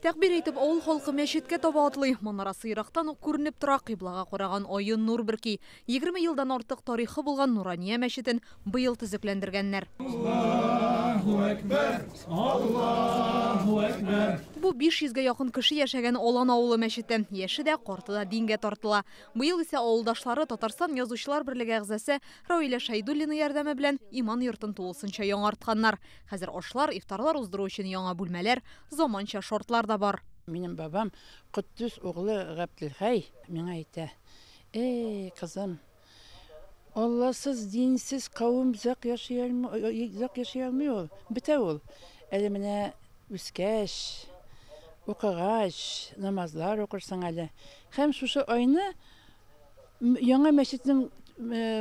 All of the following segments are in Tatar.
Тәкбир әйтеп, авыл халкы мәчеткә таба атлый. Манарасы ерактан ук күренеп тора, кыйблага караган ае нур бөрки. 20 елдан артык тарихы булган Нурания мәчетен быел төзекләндергәннәр. Аллаһу әкбәр, Аллаһу әкбәр. Бу 500 гә якын кеше яшәгән Алан авылы мәчете. Яше дә, карты да дингә тартыла. Быел исә авылдашлары Татарстан Язучылар берлеге әгъзасы Равилә Шәйдуллина ярдәме белән иман йортын тулысынча яңартканнар. Хәзер ашлар, ифтарлар уздыру өчен яңа бүлмәләр, заманча шартлар да бар. Минем бабам Котдус углы Габделхәй миңа әйтә: "Эй, кызым, Алласыз, динсез кавым озак яши алмый, озак яши алмый ул, бетә ул. Әле менә үскәч, укыгач, намазлар укырсың әле. Һәм шушы айны яңа мәчетнең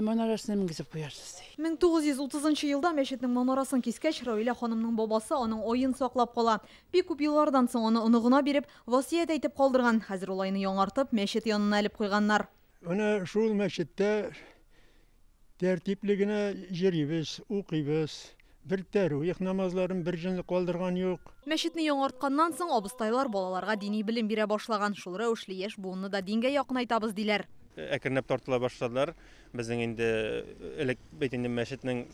манарасына менгезеп куярсыз", ди. 1930 елда мәчетнең манарасын кискәч, Равилә ханымның бабасы аның аен саклап кала. Бик күп еллардан соң аны оныгына биреп, васыять әйтеп калдырган. Хәзер ул айны яңартып, мәчет янына элеп куйганнар. Менә шул мәчеттә тәртипле генә йөрибез, укыйбыз. Бер тәравих намазларын бер җөнле калдырган юк. Мәчетне яңартканнан соң абыстайлар балаларга дини белем бирә башлаган. Шул рәвешле яшь буынны да дингә якынайтабыз, диләр. Әкренләп тартыла башладылар. Безнең инде элек бит инде мәчетнең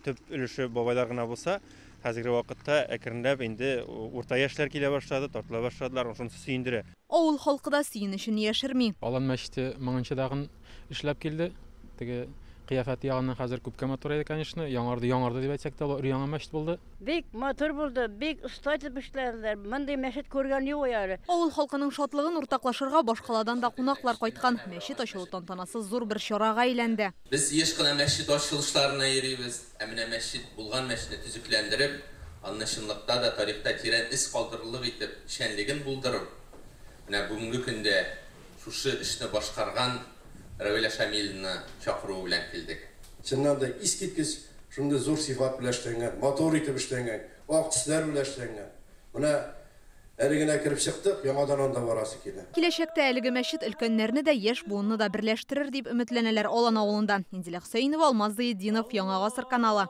төп өлеше бабайлар гына булса, хәзерге вакытта әкренләп инде урта яшьләр килә башлады, тартыла башладылар. Шунысы сөендерә. Авыл халкы да сөенечен яшерми. Алан мәчете моңынчы дагын эшләп килде. Теге кыяфәте ягыннан хәзер күпкә матур иде, конечно. Яңарды, яңарды дип әйтсәк тә, өр яңа мәчет булды. Бик матур булды, бик оста итеп эшләделәр. Мондый мәчет күргән юк әле. Авыл халкының шатлыгын уртаклашырга башкаладан да кунаклар кайткан. Мәчет ачылу тантанасы зур бер чарага әйләнде. Без еш кына мәчет ачылышларына йөрибез. Ә менә мәчет булган мәчетне төзекләндереп, аны чынлыкта да тарихта тирән эз калдырырлык итеп эшчәнлеген булдырып, менә бүгенге көндә шушы эшне башкарган Равилә Шамиловна чакыруы белән килдек. Чыннан да искиткеч шундый зур сыйфат белән эшләнгән, матур итеп эшләнгән, ак төсләр белән эшләнгән. Менә әле генә кереп чыктык, яңадан анда барасы килә. Киләчәктә әлеге мәчет өлкәннәрне дә, яшь буынны да берләштерер дип өметләнәләр Алан авылында. Инзилә Хөсәенова, Алмаз Зыятдинов, Яңа Гасыр каналы.